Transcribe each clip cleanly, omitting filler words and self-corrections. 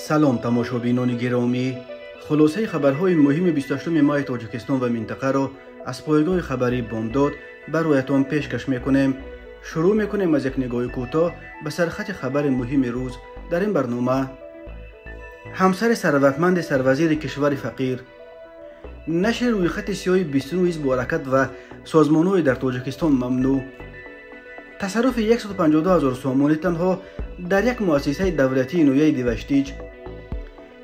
Салом, тамошобинони гиромӣ. Хулосаи хабарҳои муҳими 28 майи Тоҷикистон ва минтақаро аз пойгоҳи хабарии Бомдод бароятон пешкаш мекунем. Шурӯъ мекунем аз як нигоҳи кӯтоҳ ба сархати хабари муҳими рӯз дар ин барнома. Ҳамсари сарватманди сарвазири кишвари фақир. Нашри рӯйхати сиёҳи 29 ҳизбу ҳаракат ва созмонҳои дар Тоҷикистон мамнӯъ. Тасарруфи 152 ҳазор сомонӣ танҳо дар як муассисаи давлатии ноҳияи Деваштич.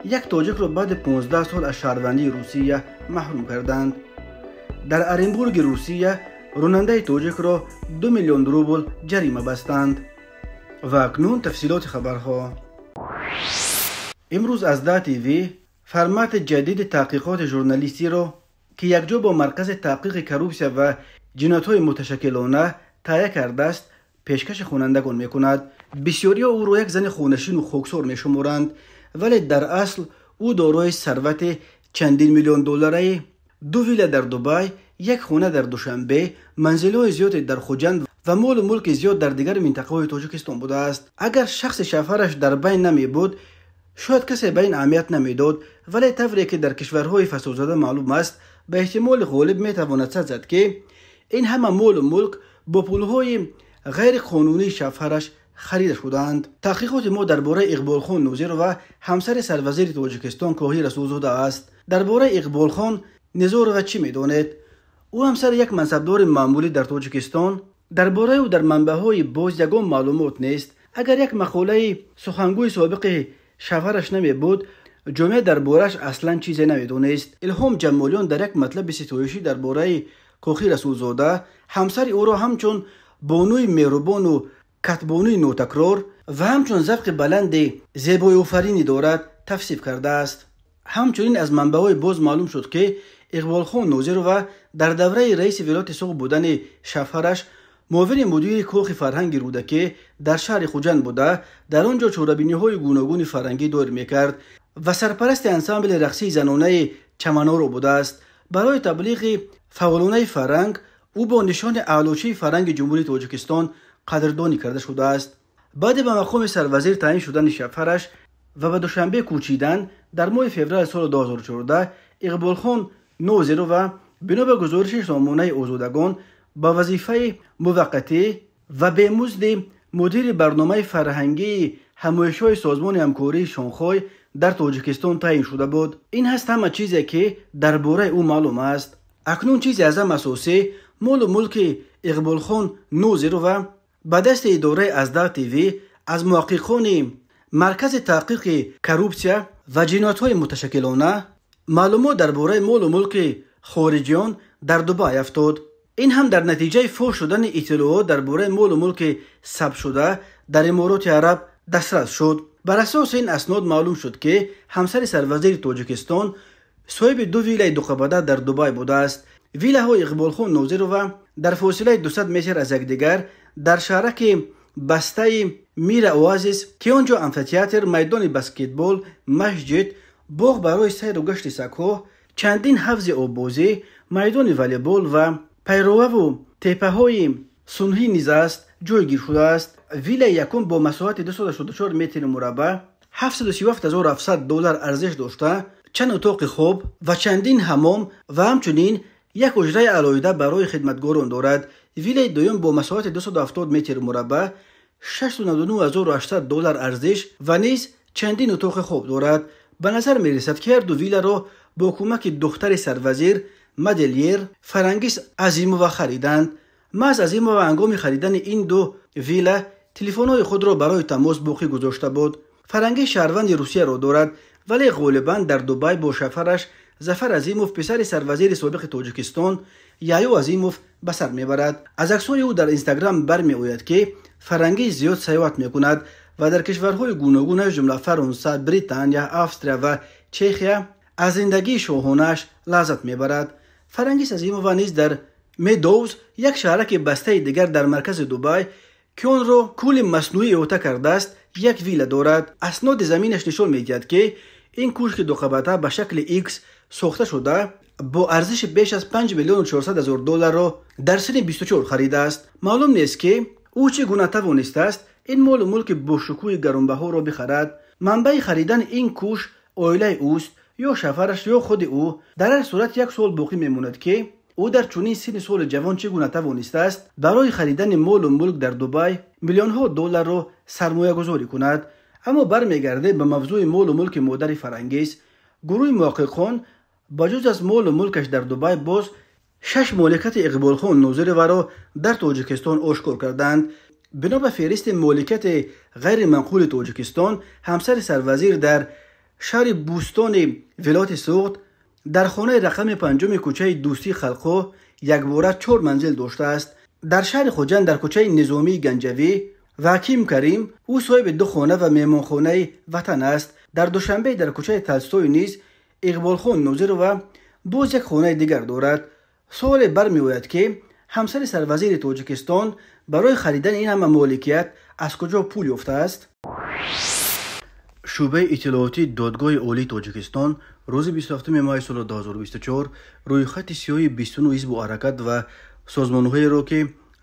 Як тоҷикро баъди 15 сол аз шаҳрвандии Русия маҳрум карданд. Дар Оренбурги Русия ронандаи тоҷикро 2 миллион рубл ҷарима бастанд. Ва акнун тафсилоти хабарҳо. Имрӯз аз Да ТВ формати ҷадиди таҳқиқоти журналистиро, ки якҷо бо Маркази таҳқиқи коррупсия ва ҷиноятҳои муташаккилона таҳия кардааст, пешкаши хонандагон мекунад. Бисёриҳо ӯро як зани хонашину хоксор мешуморанд, вале дар асл ӯ дорои сарвати чандин миллион доллараи, 2 вилла дар Дубай, як хона дар Душанбе, манзилҳои зиёде дар Хуҷанд ва молу мулки зиёд дар дигар минтақаҳои Тоҷикистон будааст. Агар шахси шавҳараш дар байн намебуд, шояд касе ба ин аҳамият намедод, вале тавре ки дар кишварҳои фасодзада маълум аст, ба эҳтимоли ғолиб метавонад сад зад, ки ин ҳама молу мулк бо пулҳои ғайриқонунии шавҳараш харида шудаанд. Таҳқиқоти мо дар бораи Иқболхон Нозирова, ҳамсари сарвазири Тоҷикистон Коҳир Расулзода аст. Дар бораи Иқболхон Нозирова чӣ медонед? Ӯ ҳамсари як мансабдори маъмулӣ дар Тоҷикистон. Дар бораи ӯ дар манбаъҳои боз ягон маълумот нест. Агар як мақолаи сухангӯи собиқи шавҳараш намебуд, ҷомеа дар борааш аслан чизе намедонист. Илҳом Ҷамолиён дар як матлаби ситоишӣ дар бораи Коҳир Расулзода ҳамсари ӯро ҳамчун бонуи меҳрубону катбонуи нотакрор ва ҳамчун завқи баланди зебоиофаринӣ дорад тавсиф кардааст. Ҳамчунин аз манбаъҳои боз маълум шуд, ки Иқболхон Нозирова дар давраи раиси вилояти Суғд будани шавҳараш муовини мудири кохи фарҳанги Рӯдакӣ дар шаҳри Хуҷанд буда, дар он ҷо чорабиниҳои гуногуни фарҳангӣ доир мекард ва сарпарасти ансамбли рақсии занонаи Чаманоро будааст. Барои таблиғи фаъолонаи фарҳанг ӯ бо нишони аълочии фарҳанги Ҷумҳурии Тоҷикистон қадрдонӣ карда шудааст. Баъде ба мақоми сарвазир таъин шудани шавҳараш ва ба Душанбе кӯчидан дар моҳи феврали соли 2014, Иқболхон Нозирова бино ба гузориши сомонаи Озодагон ба вазифаи муваққатӣ ва бемузди мудири барномаи фарҳангии ҳамоишҳои Созмони ҳамкории Шонхой дар Тоҷикистон таъин шуда буд. Ин ҳаст ҳама чизе, ки дар бораи ӯ маълум аст. Акнун чизе аз ҳам асосӣ молу мулки Иқболхон Нозирова ба дасти идораи Азда ТВ аз муҳаққиқони Маркази таҳқиқи коррупсия ва ҷиноятҳои муташаккилона маълумот дар бораи молу мулки хориҷиён дар Дубай афтод. Ин ҳам дар натиҷаи фош шудани иттилоот дар бораи молу мулки сабтшуда дар Имороти Араб дастрас шуд. Бар асоси ин аснод маълум шуд, ки ҳамсари сарвазири Тоҷикистон соҳиби 2 виллаи дуқабата дар Дубай будааст. Виллаҳои Иқболхон Нозирова дар фосилаи 200 метр аз якдигар дар шаҳраки бастаи Мира Оазис, ки он ҷо амфитеатр, майдони баскетбол, масҷид, боғ барои сайру гашти сагҳо, чандин ҳавзи оббозӣ, майдони волейбол ва пайроваву теппаҳои сунъӣ низ аст, ҷойгир шудааст. Виллаи якум бо масоҳати 284 метри мураббаъ 737 700 доллар арзиш дошта, чанд утоқи хоб ва чандин ҳамом ва ҳамчунин як ҳуҷраи алоҳида барои хидматгорон дорад. Виллаи дуюм бо масоҳати 270 метри мураббаъ 699 800 доллар арзиш ва низ чандин утоқи хоб дорад. Ба назар мерасад, ки ҳарду вилларо бо кӯмаки духтари сарвазир модельер Фарангиз Азимова хариданд. Маҳз Азимова ҳангоми харидани ин ду вилла телефонҳои худро барои тамос боқӣ гузошта буд. Фарангиз шаҳрванди Русияро дорад, вале ғолибан дар Дубай бо шавҳараш Зафар Азимов, писари сарвазири собиқи Тоҷикистон Яҳё Азимов, ба сар мебарад. Аз аксҳои ӯ дар Инстаграм бармеояд, ки Фарангиз зиёд сайёҳат мекунад ва дар кишварҳои гуногун, аз ҷумла Фаронса, Британия, Австрия ва Чехия аз зиндагии шоҳонааш лаззат мебарад. Фарангиз Азимова низ дар Медоуз, як шаҳраки бастаи дигар дар маркази Дубай, ки онро кӯли маснӯӣ иҳота кардааст, як вилла дорад. Асноди заминаш нишон медиҳад, ки ин кӯшки дуқабата ба шакли Х сохта шуда бо арзиши беш аз 5 миллиону 400 ҳазор долларро дар синни 24 харидааст. Маълум нест, ки ӯ чӣ гуна тавонистааст ин молу мулки бошукӯҳи гаронбаҳоро бихарад. Манбаи харидани ин кӯш оилаи ӯст ё шавҳараш ё худи ӯ. Дар ҳар сурат як суол боқӣ мемонад, ки ӯ дар чунин синни соли ҷавон чӣ гуна тавонистааст барои харидани молу мулк дар Дубай миллионҳо долларро сармоягузорӣ кунад. Аммо бармегардем ба мавзӯи молу мулки модари Фарангиз. Гурӯҳи муҳаққиқон ба ҷуз аз молу мулкаш дар Дубай боз 6 моликияти Иқболхон Нозироваро дар Тоҷикистон ошкор карданд. Бино ба феҳристи моликияти ғайриманқули Тоҷикистон, ҳамсари сарвазир дар шаҳри Бӯстони вилояти Суғд дар хонаи рақами 5 кӯчаи Дӯстии халқҳо якбора 4 манзил доштааст. Дар шаҳри Хуҷанд дар кӯчаи Низомии Ганҷавӣ ва Ҳаким Карим ӯ соҳиби 2 хона ва меҳмонхонаи Ватан аст. Дар Душанбе дар кӯчаи Толстой низ Иқболхон Нозирова боз як хонаи дигар дорад. Суоле бармеояд, ки ҳамсари сарвазири Тоҷикистон барои харидани ин ҳама моликият аз куҷо пул ёфтааст? Шӯъбаи иттилоотии Додгоҳи Олии Тоҷикистон рӯзи 27 майи соли 2024 рӯйхати сиёҳи 29 ҳизбу ҳаракат ва созмонҳоеро, ки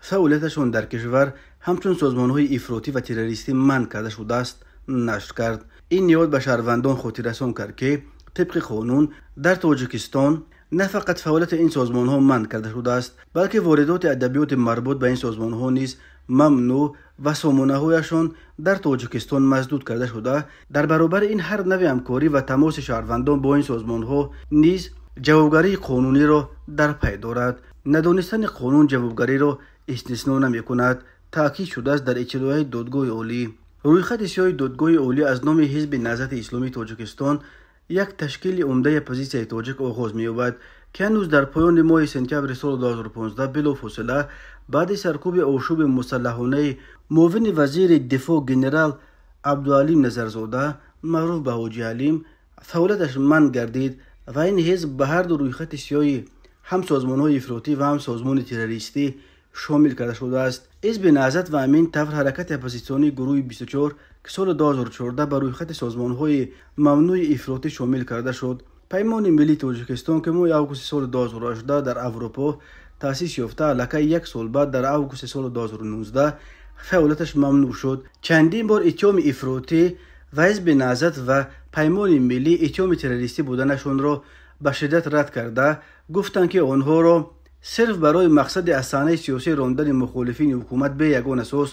фаъолияташон дар кишвар ҳамчун созмонҳои ифротӣ ва террористӣ манъ карда шудааст, нашр кард. Ин ниҳод ба шаҳрвандон хотиррасон кард, ки тибқи қонун дар Тоҷикистон на фақат фаъолияти ин созмонҳо манъ карда шудааст, балки воридоти адабиёти марбут ба ин созмонҳо низ мамнӯъ ва сомонаҳояшон дар Тоҷикистон масдуд карда шуда. Дар баробари ин ҳар навъи ҳамкорӣ ва тамоси шаҳрвандон бо ин созмонҳо низ ҷавобгарии қонуниро дар пай дорад. Надонистани қонун ҷавобгариро истисно намекунад, таъкид шудааст дар иттилоияи Додгоҳи Олӣ. Рӯйхати сиёҳи Додгоҳи Олӣ аз номи Ҳизби Наҳзати Исломии Тоҷикистон, як ташкили умдаи оппозитсияи тоҷик, оғоз меёбад, ки ҳанӯз дар поёни моҳи сентябри соли 2015 билофосила баъди саркӯби ошӯби мусаллаҳонаи муовини вазири дифоъ генерал Абдуалим Назарзода, маъруф ба Ҳоҷи Алим, фаъолияташ манъ гардид ва ин ҳизб ба ҳарду рӯйхати сиёҳи ҳам созмонҳои ифротӣ ва ҳам созмони террористӣ шомил карда шудааст. Ҳизби Наҳзат ва ҳамин тавр ҳаракати оппозитсионии гурӯҳи 24, ки соли 2014 ба рӯйхати созмонҳои мамнӯи ифротӣ шомил карда шуд. Паймони миллии Тоҷикистон, ки моҳи августи соли 2018 дар Аврупо таъсис ёфта, аллакай як сол баъд дар августи соли 2019 фаъолияташ мамнӯъ шуд. Чандин бор иттиҳоми ифротӣ ва Ҳизби Наҳзат ва Паймони миллӣ иттиҳоми террористӣ буданашонро ба шиддат рад карда, гуфтанд, ки онҳоро сирф барои мақсади аз саҳнаи сиёсӣ рондани мухолифини ҳукумат бе ягон асос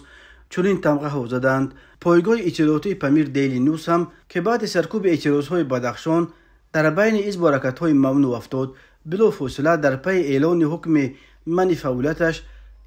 чунин тамғаҳо заданд. Пойгоҳи иттилоотии Памир Дейли Нюс ҳам, ки баъди саркӯби эътирозҳои Бадахшон дар байни ҳизбу ҳаракатҳои мамнӯъ афтод, билофосила дар пайи эълони ҳукми манъи фаъолияташ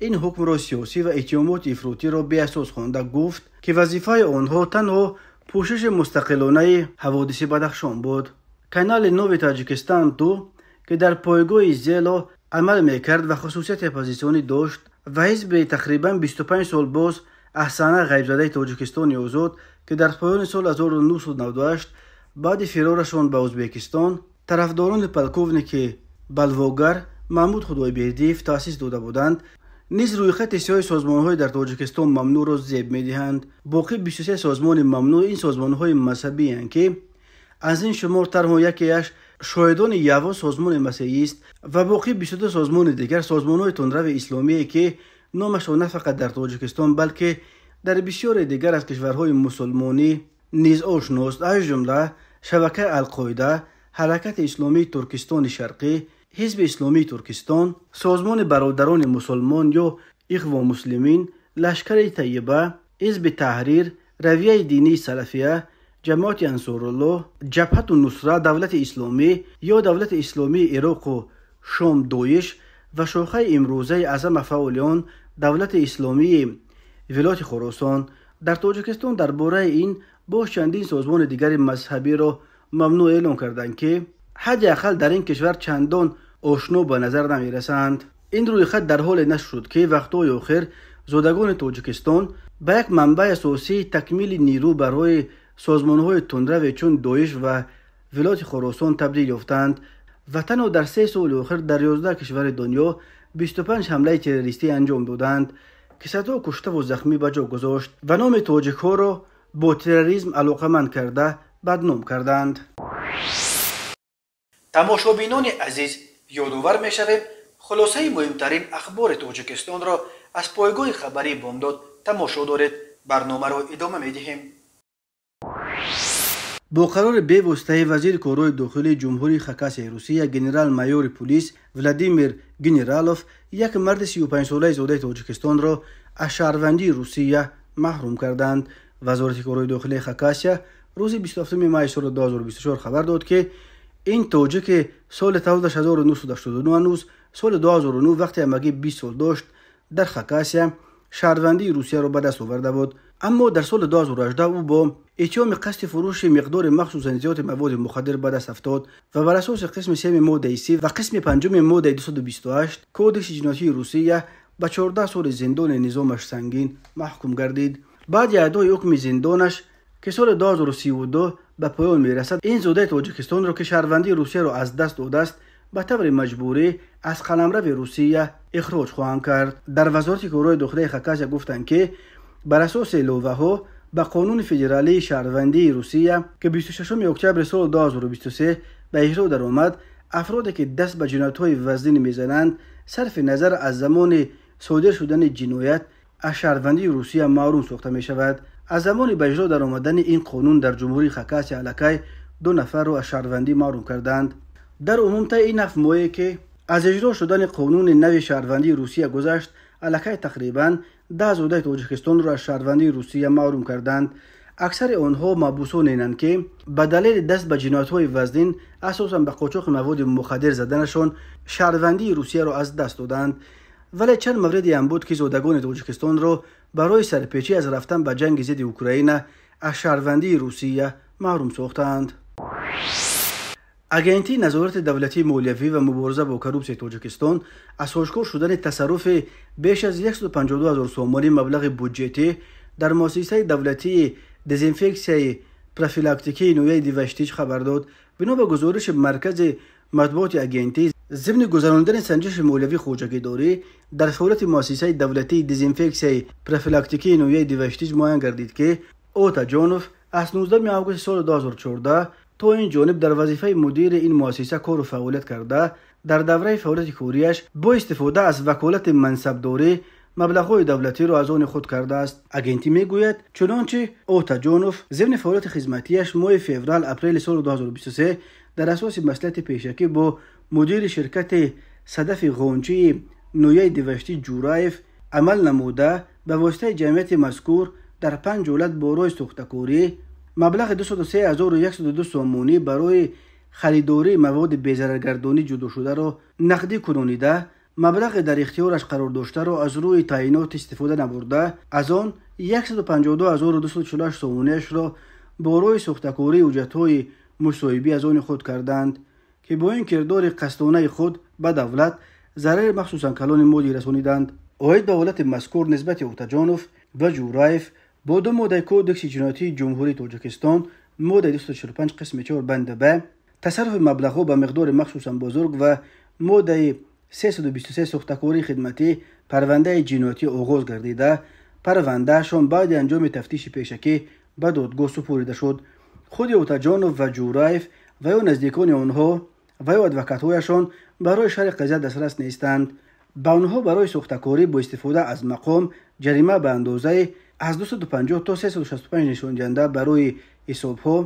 ин ҳукмро сиёсӣ ва иттиҳомоти ифротиро беасос хонда гуфт, ки вазифаи онҳо танҳо пӯшиши мустақилонаи ҳаводиси Бадахшон буд. Канали Нови Таҷикистан 2, ки дар пойгоҳи Зело амал мекард ва хусусияти оппозитсионӣ дошт ва ҳизби тақрибан 25 сол боз аз саҳна ғайбзадаи Тоҷикистони озод, ки дар поёни соли 1998 баъди фирорашон ба Ӯзбекистон тарафдорони полковники балвогар Маҳмуд Худойбердиев таъсис дода буданд, низ рӯйхати сиёҳи созмонҳои дар Тоҷикистон мамнӯъро зеб медиҳанд. Боқӣ 23 созмони мамнӯъ ин созмонҳои мазҳабиянд, ки аз ин шумор танҳо якеаш Шоҳидони Яҳво созмони масеҳист ва боқӣ 22 созмони дигар созмонҳои тундрави исломие, ки номашон на фақат дар Тоҷикистон, балки дар бисёре дигар аз кишварҳои мусулмонӣ низ ошност, аз ҷумла шабакаи Алқоида, Ҳаракати Исломии Туркистони Шарқӣ, Ҳизби Исломии Туркистон, Созмони Бародарони Мусулмон ё Ихво Муслимин, Лашкари Тайиба, Ҳизби Таҳрир, Равияи динии Салафия, Ҷамоати Ансоруллоҳ, Ҷабҳату Нусра, Давлати Исломӣ ё Давлати Исломии Ироқу Шом Доиш ва шохаи имрӯзаи аъзама фаъолиён Давлати Исломии вилояти Хуросон. Дар Тоҷикистон дар бораи ин боз чандин созмони дигари мазҳабиро мамнӯъ эълон карданд, ки ҳадди ақал дар ин кишвар чандон ошно ба назар намерасанд. Ин рӯйхат дар ҳоле нашр шуд, ки вақтҳои охир зодагони Тоҷикистон ба як манбаи асосии такмили нирӯ барои созмонҳои тундраве чун Доиш ва вилояти Хуросон табдил ёфтанд ва танҳо дар 3 соли охир дар 11 кишвари дунё 25 ҳамлаи террористӣ анҷом доданд, ки садҳо куштаву захмӣ ба ҷо гузошт ва номи тоҷикҳоро бо терроризм алоқаманд карда бадном карданд. Тамошобинони азиз, ёдовар мешавем, хулосаи муҳимтарин ахбори Тоҷикистонро аз пойгоҳи хабарии Бомдод тамошо доред. Барномаро идома медиҳем. Бо қарори бевоситаи вазири корҳои дохилии Ҷумҳурии Хакасияи Русия генерал-майори пулис Владимир Генералов як марди 35-солаи зодаи Тоҷикистонро аз шаҳрвандии Русия маҳрум карданд. Вазорати корҳои дохилии Хакасия рӯзи 27 май соли 2024 хабар дод, ки ин тоҷики соли таваллудаш 1989 ҳанӯз соли 2009 вақте ҳамагӣ 20 сол дошт дар Хакасия шаҳрвандии Русияро ба даст оварда буд. Аммо дар соли 2018 ӯ бо иттиҳоми қасди фурӯши миқдори махсусан зиёди маводи мухаддир ба даст афтод ва бар асоси қисми 3 моддаи 30 ва қисми 5 моддаи 228 Кодекси ҷиноятии Русия ба 14 соли зиндони низомаш сангин маҳкум гардид. Баъди адои ҳукми зиндонаш, ки соли 2032 ба поён мерасад, ин зодаи Тоҷикистонро, ки шаҳрвандии Русияро аз даст додааст, ба таври маҷбурӣ аз қаламрави Русия ихроҷ хоҳанд кард. Дар Вазорати корҳои дохилии Хакасия гуфтанд, ки бар асоси иловаҳо ба Қонуни федералии шаҳрвандии Русия, ки 26 октябри соли 2023 ба иҷро даромад, афроде ки даст ба ҷиноятҳои вазнин мезананд, сарфи назар аз замони содир шудани ҷиноят аз шаҳрвандии Русия маҳрум сохта мешавад. Аз замони ба иҷро даромадани ин қонун дар Ҷумҳурии Хакасия аллакай 2 нафарро аз шаҳрвандӣ маҳрум карданд. Дар умум таи ин 7 моҳе, ки аз иҷро шудани қонуни нави шаҳрвандии Русия гузашт, аллакай тақрибан 10 зодаи Тоҷикистонро аз шаҳрвандии Русия маҳрум карданд. Аксари онҳо маҳбусоненанд, ки ба далели даст ба ҷиноятҳои вазнин, асосан ба қочоқи маводи мухаддир заданашон, шаҳрвандии Русияро аз даст доданд. Вале чанд мавриде ҳам буд, ки зодагони Тоҷикистонро барои сарпечӣ аз рафтан ба ҷанги зидди Украина аз шаҳрвандии Русия маҳрум сохтаанд. Агентии назорати давлатии молиявӣ ва мубориза бо коррупсияи Тоҷикистон аз ошкор шудани тасарруфи беш аз 152 ҳазор сомонӣ маблағи буҷетӣ дар муассисаи давлатии дезинфексияи профилактикии ноҳияи Диваштич хабар дод. Бино ба гузориши маркази матбуоти агентӣ, зимни гузаронидани санҷиши молиявии хоҷагидорӣ дар фаъолияти муассисаи давлатии дезинфексияи профилактикии ноҳияи Диваштич муайян гардид, ки Отаҷонов аз 19 августи соли 2014 то ин ҷониб дар вазифаи мудири ин муассиса кору фаъолият карда, дар давраи фаъолияти кориаш бо истифода аз ваколати мансабдорӣ маблағҳои давлатиро аз они худ кардааст. Агентӣ мегӯяд, чунончи Отаҷонов зимни фаъолияти хизматиаш моҳи феврал-апрели соли 2023 дар асоси маслиҳати пешакӣ бо мудири ширкати Садафи Ғончии ноҳияи Диваштӣ Ҷураев амал намуда, ба воситаи ҷамъияти мазкур дар 5 ҳолат бо роҳи сохтакорӣ маблағи 203 102 сомонӣ барои харидории маводи безараргардонӣ ҷудошударо нақдӣ кунонида, маблағе дар ихтиёраш қарор доштаро аз рӯи таъйинот истифода набурда, аз он 152 248 сомониашро бо роҳи сохтакории ҳуҷҷатҳои мусоҳибӣ аз они худ карданд, ки бо ин кирдори қасдонаи худ ба давлат зарари махсусан калони молӣ расониданд. Оид ба ҳолати мазкур нисбати Отаҷонов ва Ҷураев бо 2 моддаи Кодекси ҷиноятии Ҷумҳурии Тоҷикистон, моддаи 245 қисми 4 банди Б, тасарруфи маблағҳо ба миқдори махсусан бузург ва моддаи 323 сохтакории хидматӣ парвандаи ҷиноятӣ оғоз гардида, парвандаашон баъди анҷоми тафтиши пешакӣ ба додгоҳ супорида шуд. Худи Отаҷонов ва Ҷураев ва ё наздикони онҳо ва ё адвокатҳояшон барои шарҳи қазия дастрас нестанд. Ба онҳо барои сохтакорӣ бо истифода аз мақом ҷарима ба андозаи аз 250 то 365 нишондиҳанда барои ҳисобҳо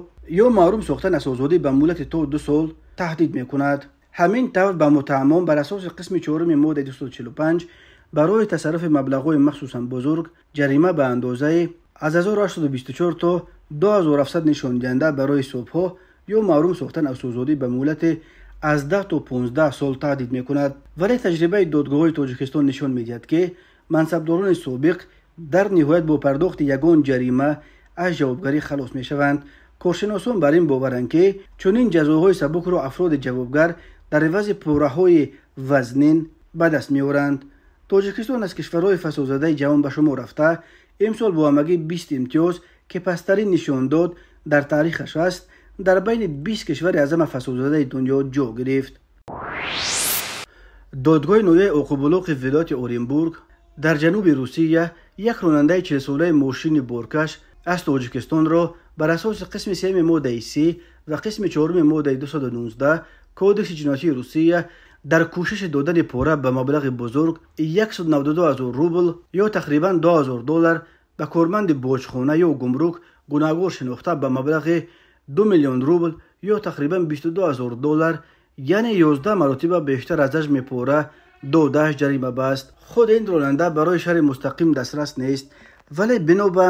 ё маҳрум сохтан аз озодӣ ба муҳлати то 2 сол таҳдид мекунад. Ҳамин тавр ба муттаҳамон бар асоси қисми 4 моддаи 245 барои тасарруфи маблағҳои махсусан бузург ҷарима ба андозаи аз 1824 то 2700 нишондиҳанда барои ҳисобҳо ё маҳрум сохтан аз озодӣ ба муҳлати аз 10 то 15 сол таҳдид мекунад. Вале таҷрибаи додгоҳҳои Тоҷикистон нишон медиҳад, ки мансабдорони собиқ дар ниҳоят бо пардохти ягон ҷарима аз ҷавобгарӣ халос мешаванд. Коршиносон бар ин боваранд, ки чунин ҷазоҳои сабукро афроди ҷавобгар дар ивази пораҳои вазнин ба даст меоранд. Тоҷикистон аз кишварҳои фасодзадаи ҷаҳон ба шумор рафта, имсол бо ҳамагӣ 20 имтиёз, ки пасттарин нишондод дар таърихаш аст, дар байни 20 кишвари аз ҳама фасодзадаи дунё ҷо гирифт. Додгоҳи ноҳияи Оқибулоқи вилояти Оренбург дар ҷануби Русия як ронандаи 40-солаи мошини боркаш аз Тоҷикистонро бар асоси қисми 3 моддаи 30 ва қисми 4 моддаи 219 Кодекси ҷиноятии Русия дар кӯшиши додани пора ба маблағи бузург 192 000 рубл ё тақрибан 2000 доллар ба корманди боҷхона ё гумрук гунаҳгор шинохта, ба маблағи 2 миллион рубл ё тақрибан 22 ҳазор доллар, яъне 11 маротиба бештар аз ҳаҷми пора додааш ҷарима баст. Худ ин ронанда барои шаҳри мустақим дастрас нест, вале бино ба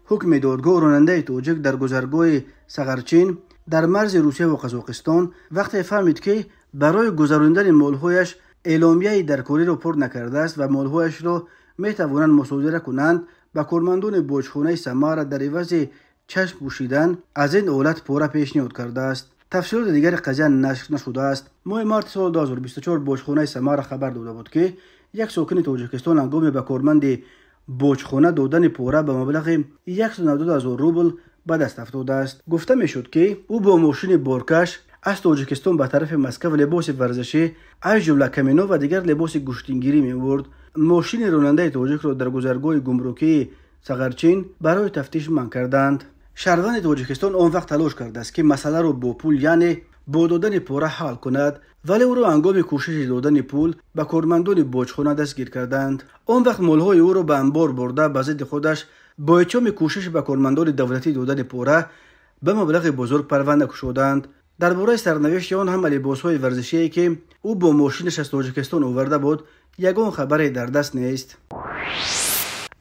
ҳукми додгоҳ ронандаи тоҷик дар гузаргоҳи Сағарчин дар марзи Русия ва Қазоқистон вақте фаҳмид, ки барои гузарондани молҳояш эъломияи даркориро пур накардааст ва молҳояшро метавонанд мусодира кунанд, ба кормандони боҷхонаи Самара дар ивази чашм пӯшидан аз ин ҳолат пора пешниҳод кардааст. Тафсилоти дигари қазия нашр нашудааст. Моҳи марти соли 2024 боҷхонаи Самара хабар дода буд, ки як сокини Тоҷикистон ҳангоми ба корманди боҷхона додани пора ба маблағи 192 ҳазор рубл ба даст афтодааст. Гуфта мешуд, ки ӯ бо мошини боркаш аз Тоҷикистон ба тарафи Москва либоси варзишӣ, аз ҷумла камино ва дигар либоси гӯштингирӣ мебурд. Мошини ронандаи тоҷикро дар гузаргоҳи гумрукии Сағарчин барои тафтиш манъ карданд. Шаҳрванди Тоҷикистон он вақт талош кардааст, ки масъаларо бо пул, яъне бо додани пора ҳал кунад, вале ӯро ҳангоми кӯшиши додани пул ба кормандони боҷхона дастгир карданд. Он вақт молҳои ӯро ба анбор бурда, ба зидди худаш бо иттиҳоми кӯшиши ба кормандони давлатӣ додани пора ба маблағи бузург парванда кушоданд. Дар бораи сарнавишти он ҳама либосҳои варзишие, ки ӯ бо мошинаш аз Тоҷикистон оварда буд, ягон хабаре дар даст нест.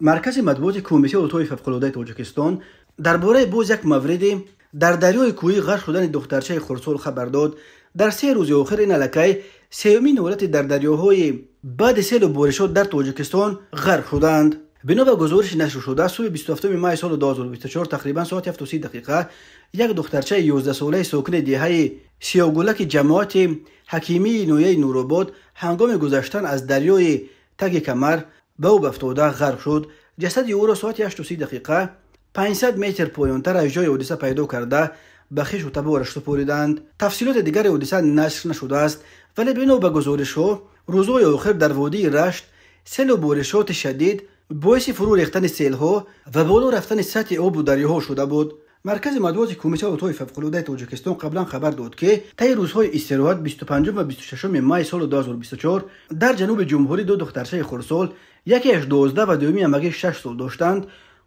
Маркази матбуоти Кумитаи ҳолатҳои фавқулодаи Тоҷикистон дар бораи боз як мавриди дар дарёи кӯҳӣ ғарқ шудани духтарчаи хурдсол хабар дод. Дар 3 рӯзи охир ин аллакай сеюмин ҳолати дар дарёҳои баъди селу боришот дар Тоҷикистон ғарқ шуданд. Бино ба гузориши нашршуда, субҳи 27 май соли 2024 тақрибан соати 7:30 як духтарчаи 11-солаи сокини деҳаи Сиёҳгулаки ҷамоати ҳакимии ноҳияи Нуробод ҳангоми гузаштан аз дарёи таги камар ба об афтода ғарқ шуд. Ҷасади ӯро соати 8:30 500 метр поёнтар аз ҷои ҳодиса пайдо карда ба хешу табораш супориданд. Тафсилоти дигари ҳодиса нашр нашудааст, вале бино ба гузоришҳо рӯзҳои охир дар водии Рашт селу боришоти шадид боиси фурӯ рехтани селҳо ва боло рафтани сатҳи обу дарёҳо шуда буд. Маркази матбуоти Кумитаи ҳолатҳои фавқулодаи Тоҷикистон қаблан хабар дод, ки таи рӯзҳои истироҳат 25 ва 26 май соли 2024 дар ҷануби ҷумҳурӣ ду духтарчаи хурдсол, якеаш 12 ва дуюми ҳамагӣ 6 сол доштанд,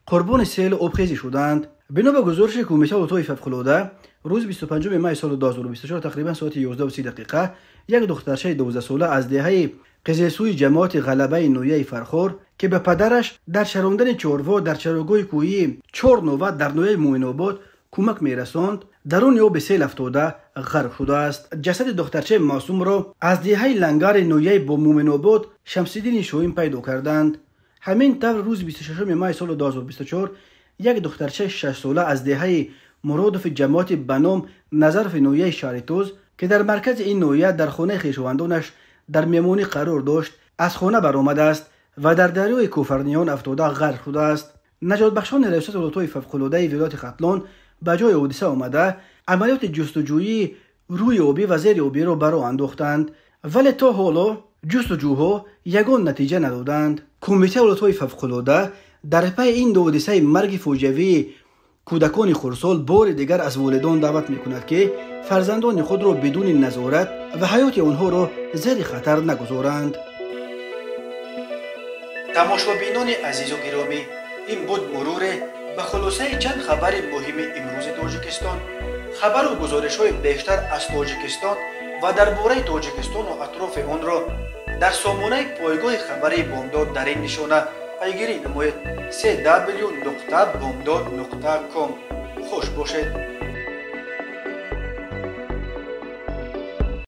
қурбони селу обхезӣ шуданд. Бино ба гузориши Кумитаи ҳолатҳои фавқулода, рӯзи 25 май соли 2024 тақрибан соати 11:30 як духтарчаи 12-сола аз деҳаи Қизилсӯи ҷамоати Ғалабаи ноҳияи Фархор, ки ба падараш дар чарондани чорво дар чарогоҳи кӯҳии Чорнова дар ноҳияи Муинобод кӯмак мерасонд, даруни оби сел афтода ғарқ шудааст. Ҷасади духтарчаи маъсумро аз деҳаи Лангари ноҳияи Муъминобод Шамсиддини Шоҳин пайдо карданд. Ҳамин тавр рӯзи 26 май соли 2024 як духтарчаи 6-сола аз деҳаи Муродови ҷамоати ба ном Назарови ноҳияи Шаҳритӯз, ки дар маркази ин ноҳия дар хонаи хешовандонаш дар меҳмонӣ қарор дошт, аз хона баромадааст ва дар дарёи Кофарниҳон афтода ғарқ шудааст. Наҷотбахшони Раёсати ҳолатҳои фавқулодаи вилояти Хатлон ба ҷои ҳодиса омада амалиёти ҷустуҷӯии рӯи обӣ ва зери обиро ба роҳ андохтанд, вале то ҳоло ҷустуҷӯҳо ягон натиҷа надоданд. Кумитаи ҳолатҳои фавқулода дар пайи ин ду ҳодисаи марги фоҷиавии кӯдакони хурдсол бори дигар аз волидон даъват мекунад, ки фарзандони худро бидуни назорат ва ҳаёти онҳоро зери хатар нагузоранд. Тамошобинони азизу гиромӣ, ин буд муруре ба хулосаи чанд хабари муҳими имрӯзи Тоҷикистон. Хабару гузоришҳои бештар аз Тоҷикистон ва дар бораи Тоҷикистону атрофи онро дар сомонаи пойгоҳи хабарии Бомдод дар ин нишона пайгирӣ намоед: cw.bomdod.com. Хуш бошед.